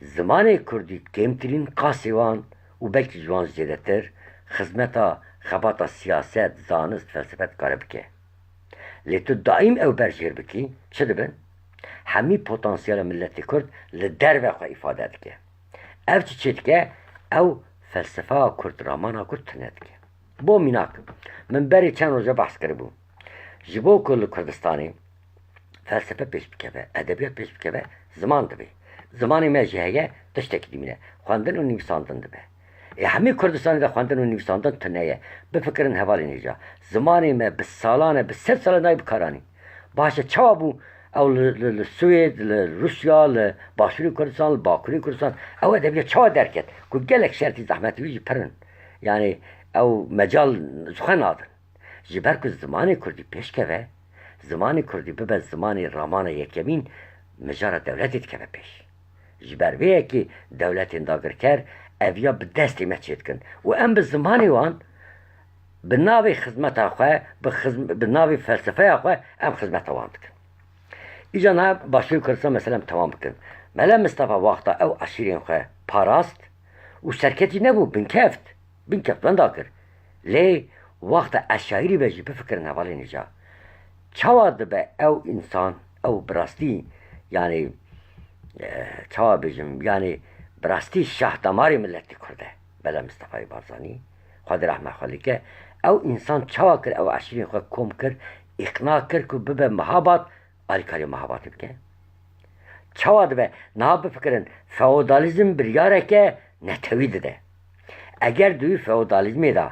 Zimanê kurdî kêmtirîn qasê wan û belkî ji wan zêdetir xizmeta xebata siyaset, zanist, felsefe dikare bike. Lê tu daîm ew berjêr bikî, çi dibin? Hemî potansiyela miletê kurd li derve xwe îfade dike. Ev çi çê dike? Ew felsefeya kurd, ramana kurd tune dike. Bo mînak, min berê çend roja behs kiribû. Ji bo ku li Kurdistanê felsefe pêş bikeve, edebiyat pêş bikeve, ziman divê. Zimanê me jî heye, tiştekî dimîne. Xwendin û nivîsandin dibe. Ê hemî Kurdistanê de xwendin û nivîsandin tune ye. Bifikirin hevalên hêja. Zimanê me bi salan e, bi sed sal e nayê bi kar anî. Baş e, çawa bû ew li, li, li Swêd, li Rûsya, li Başûrê Kurdistan, li Bakurê Kurdistan, ew edebiyat çawa derket? Ku gelek şertî zehmetî wî jî pir in. Yanî ew mecal ji xwe nadin. Ji ber ku zimanê kurdî pêş keve, zimanê kurdî bibe zimanê ramana yekemîn, mijara dewletê dikeve pêş. Ji ber vê yekê dewletên dagirker eviya bi destê me çêdikin û em bi zimanê wan, bi navê xizmeta xwe, bi xizm-, bi navê felsefeya xwe em xizmeta wan dikin. Îca niha Başûrê Kurdistan, mesela, em temam bikin. Mele Mistefa wexta ew eşîrên xwe parast û serketî nebû, binkeft, binkeft wenda kir. Lê wexta eşayirî be jî bifikirin hevalên hêja. Çawa dibe ew însan, ew bi rastî, yanî, e, çawa bêjim, yanî bi rastî şahdamarê miletê Kurd e, Mele Mistefayê Barzanî, Xwedê rehma xwe lê ke, ew însan çawa kir, ew eşîrên xwe kom kir, îqna kir ku bibe mehabat, alîkarî mehabatê bike? Çawa dibe? Niha bifikirin, feodalîzm biryareke netewî dide. Eger di wî feodalîzmê de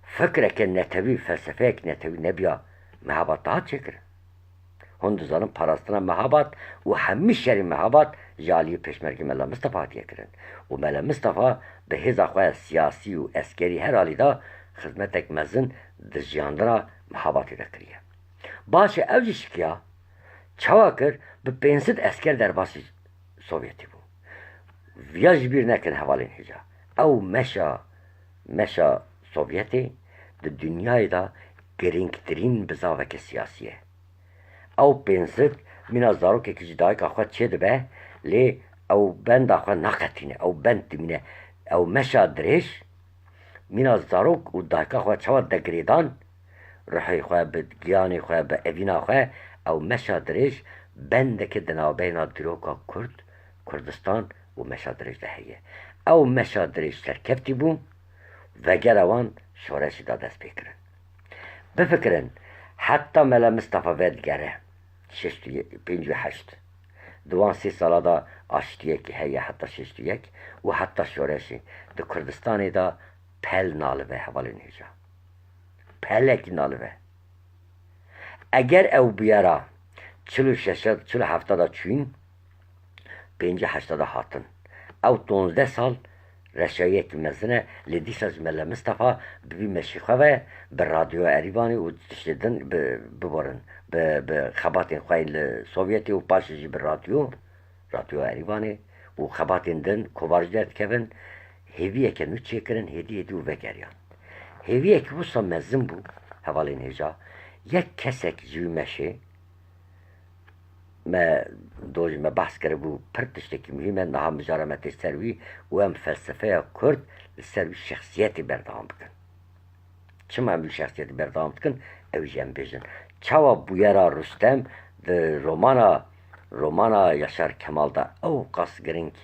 fikreke netewî, felsefeyek netewî nebiya, mehabat dihat çêkirin? Hûn dizanin parastina mehabat û hemî şerê mehabat ji aliyê pêşmergê Mela Mistefa hatiye kirin. Û Mela Mistefa bi hêza xwe siyasî û eskerî her alî de xizmetek mezin di jiyandina mehabatê de kiriye. Baş e, ev jî şikiya. Çawa kir? Bi pênc sed esker derbasî Sovyetê bû. Viya ji bîr nekin hevalên hêja. Ew meşa, meşa Sovyetê di dinyayê de girîngtirîn bizaveke siyasî ye. Ew pênc sed mîna zarokekî ji dayika xwe çêdibe, lê ew benda xwe naqetîne, ew bend dimîne. Ew meşa dirêj, mîna zarok û dayika xwe çawa de girêdan, ruhê xwe, bi giyanê xwe, bi evîna xwe, ew meşa dirêj bendeke di navbeyna dîroka Kurd, Kurdistan û meşa dirêj de heye. Ew meşa dirêj serkeftî bû, vegera wan şoreşê da dest pê kirin. Bifikirin, heta Mele Mistefa vedigere, şêst û yek, pêncî û heşt. Di wan sê sala de aştiyekî heye heta şêst û yek û heta şoreşê di Kurdistanê de pel nalive hevalên hêja. Pelekî nalive. Eger ew bûyera çil û şeş, çil û hefta de çûyîn, pêncî heşta de hatin. Ew ponzdeh sal reşayiyekî mezin e, lê dîsa ji Mele Mistefa bi vî meşî xwe ve bi Radyoya Erîvanê û tiştê din bi, biborin, bi, bi xebatên xwe yên li Sovyetê û paşê jî bi radyo, Radyoya Erîvanê û xebatên din kovar jî derdikevin, hêviyeke nû çêkirin, hêdî hêdî û vegeriyan. Hêviyekî wisa mezin bû, hevalên hêja, yek kesek ji wî meşê, me dojî me behs kiribû, pir tiştekî muhîm e, niha mijara me tê ser wî û em felsefeya Kurd li ser wî şexsiyetê berdewam bikin. Çima em wî şexsiyetê berdewam dikin? Ew jî em bêjin. Çawa bûyera Rustem di romana, romana Yaşar Kemal de ew qas girîng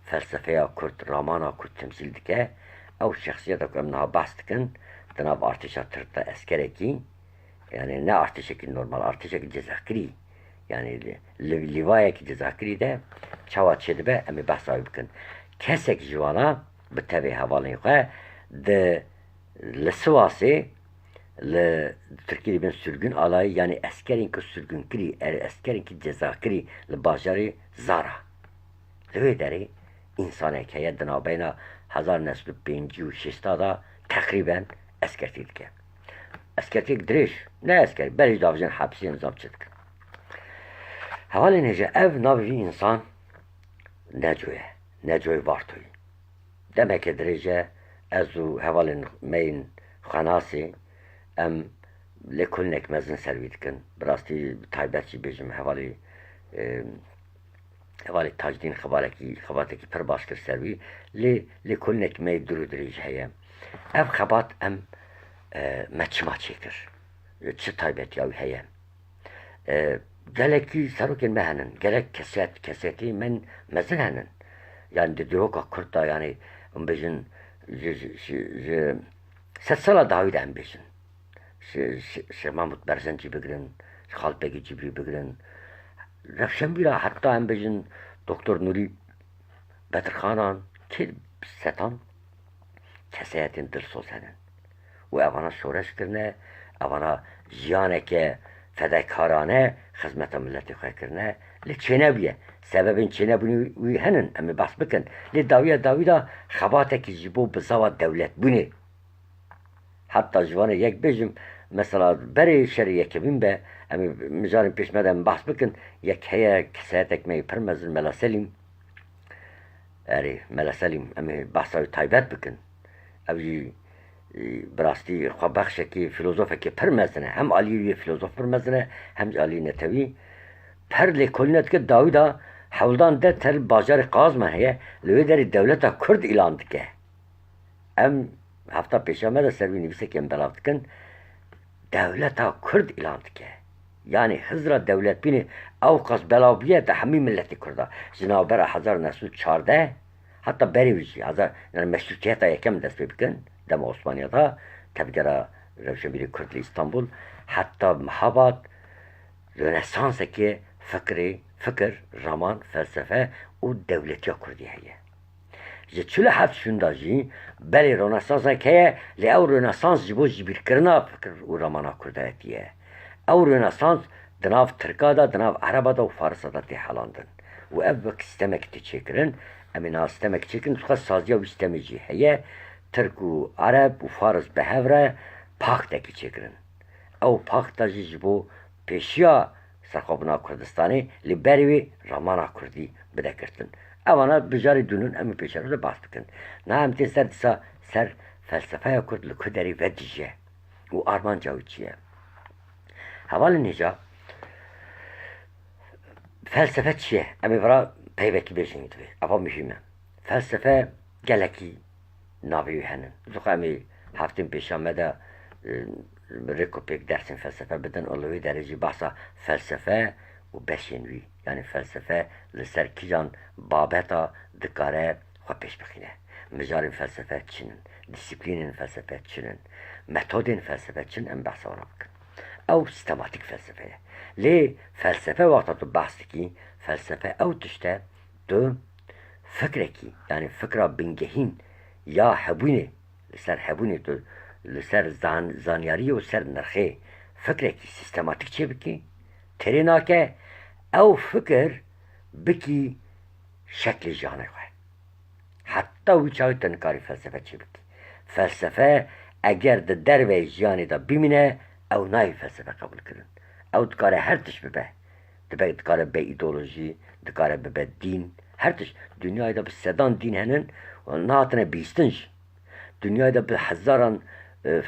felsefeya Kurd, ramana Kurd temsîl dike, ew şexsiyeta ku em niha behs dikin, di nav artêşa Tirk de eskerekî, yanî ne artêşekî normal, artêşekî cezakirî. Yanî li, li, lîvayekî cezakirî de çawa çêdibe, em ê behsa wî bikin. Kesek ji wana bi tevê hevalên xwe di, li Sivasê, li Tirkiyê dibên sürgün alayî, yanî eskerên ku sürgünkirî, er-, eskerên ku cezakirî li bajarê Zara. Li wê derê însanek heye di navbeyna hezar neh sed û pêncî û şêsta de teqrîben eskertî dike. Eskertiyek dirêj, ne esker, berê jî davêjin hepsê, nizam çi dikin. Hevalên hêja, ev navê vî însan Neco ye, Necoyê Vartoyî. Demeke dirêj e, ez û hevalên me yên xwenasê, em lêkolînek mezin ser wî dikin. Bi rastî, bi taybet jî bêjim, hevalê, e, hevalê Tacdîn xebalekî, xebatekî pir baş kir ser wî. Lê lêkolînek me yê dûr û dirêj heye. Ev xebat em, e, me çima çêkir? Çi taybetiya wî heye? E, gelekî serokên me henin, gelek keset, kesetî me mezin henin. Yanî di dîroka Kurd de, yanî em bêjin ji, ji, ji, ji sedsala dawî de em bêjin. Şê-, Şê-, Şêx Mahmûd Berzencî bigirin, Xalid Begî Cibrî bigirin. Rewşenbîra heta em bêjin Doktor Nûrî Bedirxanan, kê setan, kesayetên dilsoz hene. Û evana şoreş kirine, evana jiyaneke fedekarane xizmeta miletê xwe kirine. Lê çênebûye. Sebebên çênebûnê wî hene, em ê behs bikin. Lê dawiya dawî de xebatekî ji bo bizava dewletbûnê. Heta ji wan re yek bêjim, mesela berê şerê yekemîn be, em ê mijarên pêş me de em behs bikin, yek heye kesayetek me yê pir mezin, Mela Selîm. Erê, Mela Selîm, em ê behsa wî taybet bikin. Ew jî, e, bi rastî xwebexşekî, filozofekî pir mezin e. Hem aliyê wî yê filozof pir mezin e, hem jî aliyê netewî. Her lêkolîna dike dawî de hewldan de ter bajarê Qazman heye, li wê derê dewleta Kurd îlan dike. Em hefta pêşiya me de ser wî nivîsekê em belav dikin. Dewleta Kurd îlan dike. Yanî hizra dewletbînê ewqas belav bûye di hemî miletê Kurda. Ji navbera hezar û neh sed û çardeh heta berê wî jî, hezar, yanî meşrûtiyeta yekem dest pê bikin, dema Osmaniya de, tevgera rewşenbîrê Kurd li Îstanbul, heta Mehabad, Rönesansekê fikrê, fikir, raman, felsefe û dewletiya Kurdî heye. Ji çil û heft şûnda jî belê Rönesansek heye, lê ew Rönesans ji bo jibîrkirina fikir û ramana Kurdayetî ye. Ew Rönesans di nav Tirka de, di nav Ereba de û Farisa de tê helandin. Û ev wek sîstemekî tê çêkirin. Em ê niha sîstemekî çêkirin, dixwest saziya wî sîstemê jî heye. Tirk û Ereb û Faris bi hev re paktekî çêkirin. Ew pakta jî ji bo pêşiya serxwebûna Kurdistanê li berê wê ramana Kurdî bide girtin. Evana bi carê dûnin em ê pêşerû de behs bikin. Niha em tên ser dîsa ser felsefeya Kurd li ku derê vedijî ye û armanca wî çi ye. Hevalên hêja, felsefe çi ye? Em ê vira peyvekî bêjin divê. Eva muhîm e. Felsefe gelekî navê wî hene. Dixwe em ê heftên pêşiya me de, e, rêk û pêk dersên felsefe bidin û li wê derê jî behsa felsefe û beşên wî, yanî felsefe li ser kîjan babeta dikare xwe pêş bixîne. Mijarên felsefe çi ne? Dîsîplînên felsefe çi ne? Metodên felsefe çi ne? Em behsa wan bikin. Ew sîstematîk felsefe ye. Lê felsefe wexta tu behs dikî, felsefe ew tişt e, tu fikrekî, yanî fikra bingehîn ya hebûnê, li ser hebûnê tu, li ser zan-, zanyariyê û ser nirxê fikrekî sîstematîk çêbikî, têrê nake, ew fikir bikî şeklê jiyanê xwe. Heta wî çaxê tu nikarî felsefe çêbikî. Felsefe eger di derveyê jiyanê de bimîne, ew nayê felsefe qebûlkirin. Ew dikare her tişt bibe. Dibe, dikare bibe îdeolojî, dikare bibe dîn. Her tişt. Dinyayê de bi sedan dîn henin û nehatine bihîstin jî. Dinyayê de bi hezaran, e, e,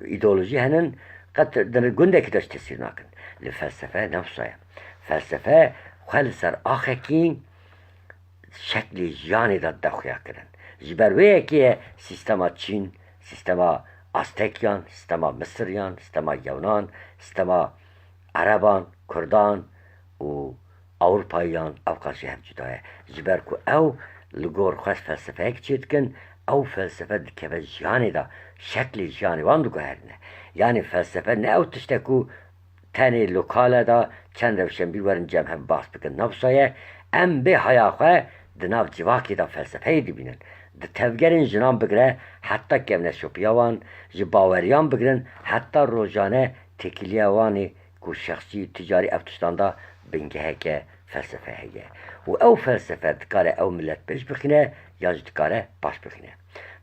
îdeolojî henin, qet di gundekî de jî tesîr nakin. Lê felsefe ne wisa ye. Felsefe xwe li ser axekî şeklê jiyanê de dixuya kirin. Ji ber wê yekê ye sîstema Çîn, sîstema Aztekiyan, sîstema Misiriyan, sîstema Yewnan, sîstema Ereban, Kurdan û Ewropayiyan ewqas ji hev cuda ye. Ji ber ku ew li gor xwe felsefeyek çêdikin, ew felsefe dikeve jiyanê de, şeklê jiyanê wan diguherîne. Yanî felsefe ne ew tişt e ku tenê lokale de çend rewşenbîr werin cem hev bahs bikin. Ne wisa ye, em bê haya xwe di nav civakê de felsefeyê dibînin. Di tevgerên jinan bigire heta kevneşopiya wan, ji baweriyan bigirin heta rojane têkiliya wan ê ku şexsî, ticarî ev tiştan de bingeheke felsefe heye. Û ew felsefe dikare ew milet pêş bixîne yan jî dikare paş bixîne.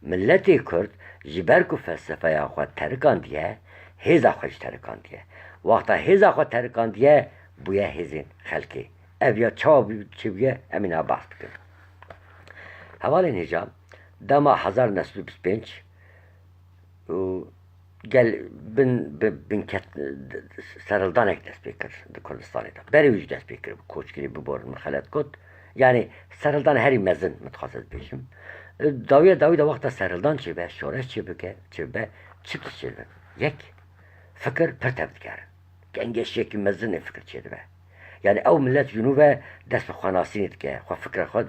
Miletê Kurd ji ber ku felsefeya xwe terikandiye, hêza xwe jî terikandiye. Wexta hêza xwe terikandiye, bûye hêzên xelkê. Ev ya çawa bû-, çêbûye, em ê niha behs bikin. Hevalên hêja, dema hezar neh sed û bîst pênc û gel bin, bi, binket, serhildanek dest pê kir di Kurdistanê de. Berê wî jî dest pê kir, koçgirî biborin, min xelet got. Yanî serhildan herî mezin, min dixwaz ez bêjim. Dawiya dawî de wexta serhildan çêbe, şoreş çêbike, çêbe, çi tişt çêdibe? Yek, fikir pir tev dikerin. Gengeşiyekî mezin ê fikir çêdibe. Yanî ew milet ji nû ve dest bi xwenasînê dike, xwe fikra xwe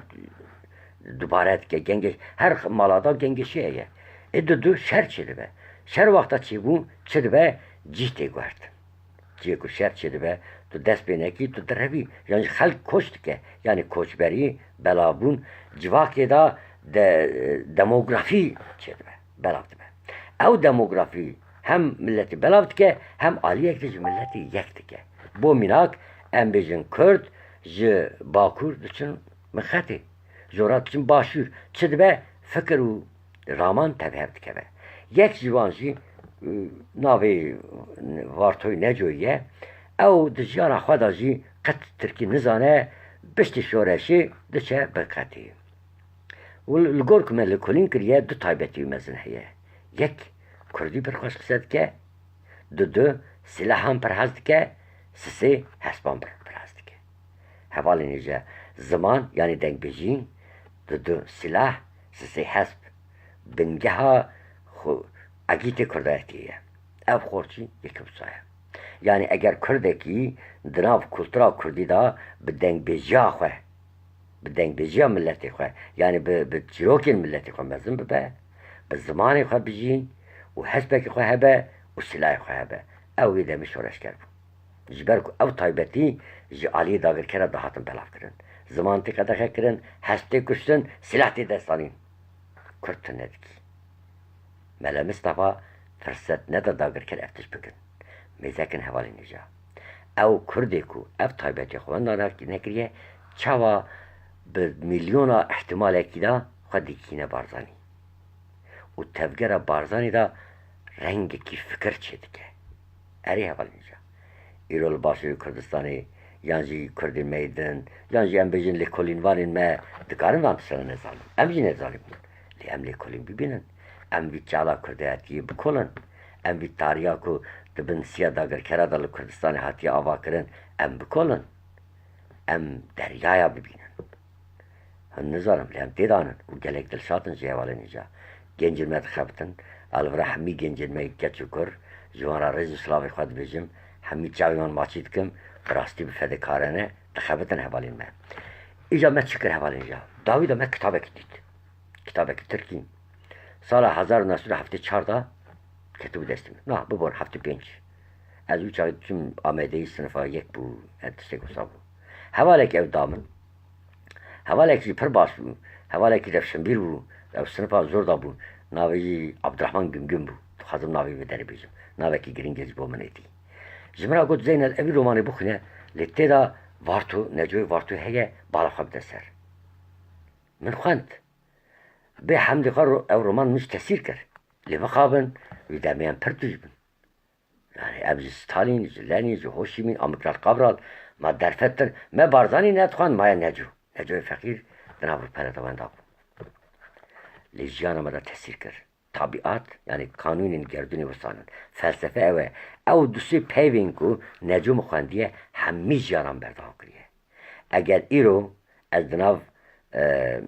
dubare dike. Gengeş-, her mala de gengeşî heye. Ê di du şer çêdibe. Şer wexta çêbû, çi dibe? Cî tê guhertin. Cihê ku şer çêdibe, tu dest pê nekî, tu direvî. Yan jî xelk koç dike. Yanî koçberî, belavbûn, civakê de, de, demografî çêdibe. belav dibe. Ew demografî hem miletî belav dike, hem aliyek de ji miletî yek dike. Bo mînak, em bêjin Kurd ji Bakur diçin Mixetê, ji ora diçin Başûr. Çi dibe? Fikir û raman tevhev dikeve. Yek ji wan jî, e, navê Vartoy Necoyî ye. Ew di jiyana xwe de jî qet tirkî nizane, piştî şoreşê diçe Mixetê. Û li gor ku me lêkolîn kiriye, du taybetî mezin heye. Yek, kurdî pir xweş qise dike, du du, silahan pir hez dike, sisê hespan pir, pir hez dike. Hevalên hêja, ziman, yanî dengbêjî, du du, silah, sisê hesp, bingeha xwe, egîtê kurdayetiyê ye. Ev xorçî yek wisa ye. Yanî eger kurdekî di nav kultura kurdî de bi dengbêjiya xwe, bi dengbêjiya miletê xwe, yanî bi, bi çîrokên miletê xwe mezin bibe, bi zimanê xwe bijî û hespekê xwe hebe û silahê xwe hebe, ew wê demê şoreşger bû. Ji ber ku ew taybetî ji aliyê dagirkera dihatin belavkirin. Ziman tê qedexe kirin, hesp tê kuştin, silah tê dest anîn. Kurd tune dikî. Mele Mistefa firset neda dagirker ev tişt bikin. Mêzekin hevalên hêja. Ew kurdê ku ev taybetî xwe wenda nekiriye, çawa bi milyona îhtîmalekî de xwe dikîne Barzanî? Û tevgera Barzanî de rengekî fikir çêdike. Erê hevalên hêja. Îro li Başûrê Kurdistanê yan jî kurdên me yê din, yan jî em bêjin lêkolînvanên me dikarin van tiştana nezanin. Em jî nezanîbûn. Lê em lêkolîn bibînin. Em vî çala kurdayetiyê bikolin. Em vî tariya ku di bin siya dagirkera de li Kurdistanê hatiye avakirin, em bikolin. Em deryaya bibînin. Hûn nizanim, lê em tê de nin û gelek dilşad in ji hevalên hêja. Gencên me dixebitin, a li vira hemî gencên me yê keç û kur, ji wan re rêz û silavê xwe dibêjim, hemî çavên wan maçî dikim, bi rastî bi fedekarane dixebitin hevalên me. Îja me çi kir hevalên hêja? Dawî de me kitabekî dît. Kitabekî tirkî. Sala hezar û neh sed û heftê çar de ketibû destê min. Na, bibor heftê pênc. Ez wî çaxê diçûm amedeyî, sinifa yek bû, her tiştek wisa bû. Hevalek ew da min. Hevalek jî pir baş bû. Hevalekî rewşenbîr bû. Ew sinifa zor da bû. Navê jî Abdurrahman Gümgün bû. Dixwazim navê vê derê bêjim. Navekî girîng e ji bo min êdî. Ji min re got, Zeynel, evî romanê bixwîne, lê tê de Varto, Necoyê Varto heye, bala xwe bide ser. Min xwend. Bê hemdê xwe ro-, ew roman min ji tesîr kir. Lê mixabin, wî demê em pir tûj bin. Yani em ji Stalin, ji Lenin, ji Ho Chi Minh, Amîkral Kabral, ma derfetin, me Barzanî nedixwend, maye Neco. Necoyê feqîr di nav rûpele de wenda bû. Lê jiyana me de tesîr kir. Tabiat, yani kanûnên gerdûnê wisanin. Felsefe ew e. Ew du sê peyvên ku Neco min xwendiye, hemî jiyana min berdewam kiriye. Eger îro ez di nav, e,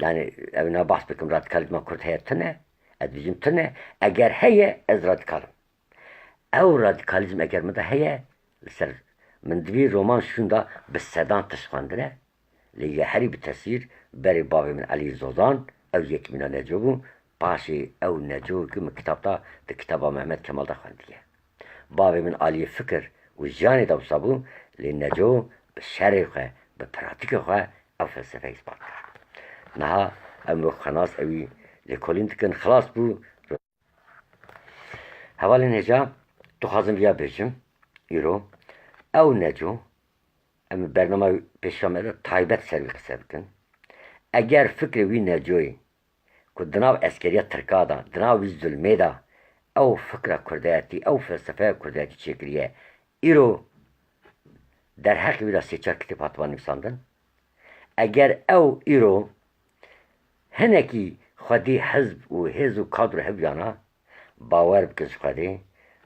yani ew na behs bikim, radîkalîzma Kurd heye tune, ez dibêjim tune, eger heye, ez radîkal im. Ew radîkalîzm eger min de heye, li ser min di vî roman şûnda bi sedan tişt xwendine, lê yê herî bi tesîr berê bavê min Elî Zozan, ew yekîmîna Neco bû, paşê ew Neco ku min kitab da, di kitaba Mehmet Kemal de xwendiye. Bavê min aliyê fikir û jiyanê de wisa bû, lê Neco bi şerê xwe, bi pratîkê xwe ew felsefeyê îspat kir. Niha em wek xenas ewî lêkolîn dikin, xilas bû. Hevalên hêja, dixwazim viya bêjim, îro, ew Neco, em ê bernama pêşiya me de taybet ser wî qise bikin. Eger fikrê wî Necoyê, ku di nav eskeriya Tirka de, di nav wî zulmê de, ew fikra kurdayetî, ew felsefeya kurdayetî çêkiriye, îro derheqê wî de sê çar kitêb hatiba nivîsandin. Eger ew îro hinekî xwedî hizb û hêz û kadro hebiyana, bawer bikin ji Xwedê,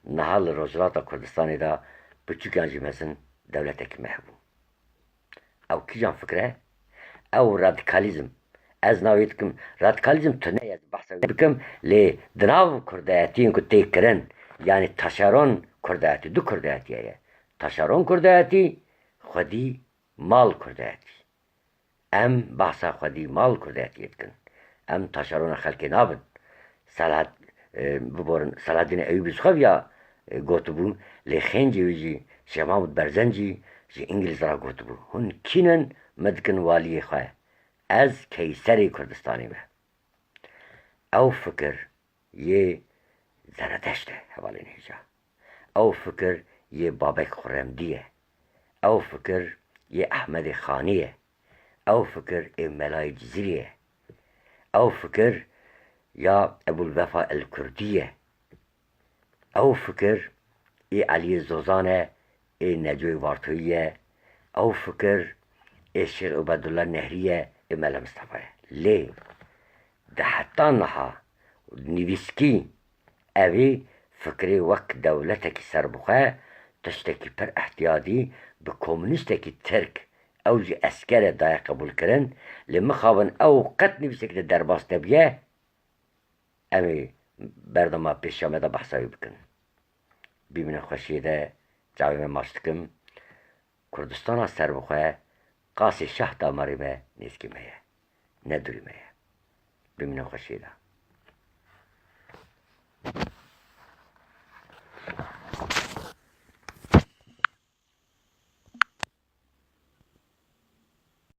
niha li Rojhilata Kurdistanê de biçûk yan jî mezin dewletekî me hebû. Ew kîjan fikr e? Ew radîkalîzm. Ez navê dikim, radîkalîzm tune ye, ez behsa wê bikim, lê di nav kurdayetiyên ku tê kirin, yanî taşeron kurdayetî, du kurdayetî heye. Taşeron kurdayetî, xwedî mal kurdayetî. Em behsa xwedî mal kurdayetiyê dikin. Em taşerona xelkê nabin. Selahat-, e, biborin, Selahaddînê Eyûbî ji xwe viya, e, gotibû, lê xêncê wî jî, Şêx Mahmûd Berzencî ji Îngilîz re gotibû, hûn kî nin, min dikin waliyê xwe. Ez keyserê Kurdistanê me. Ew fikir, yê Zeredeşt e, hevalên hêja. Ew fikir yê Babek Xurremdî ye. Ew fikir yê Ehmedê Xanî ye. Ew fikir ê Melayê Cizîrî ye. Ew fikir ya Ebûlvefa El Kurdî ye. Ew fikir ê Eliyê Zozan e, ê Necoyê Vartoyî ye. Ew fikir ê Şêx Ubedullah Nehrî ye, ê Mela Mistefa ye. Lê di heta niha nivîskî evî fikrê wek dewletekî serbixwe, tiştekî pir ihtiyadî bi komûnîstekî tirk, ew jî esker e, daye qebûlkirin. Lê mixabin ew qet nivîsek de derbas nebiye, em ê berdema pêşiya me de behsa wî bikin. Bimînin xweşiyê de, çavê me maç dikim. Kurdistana serbixwe qasê şah damarê me nêzkî me ye. Ne dûrî me ye. Bimînin xweşiyê de.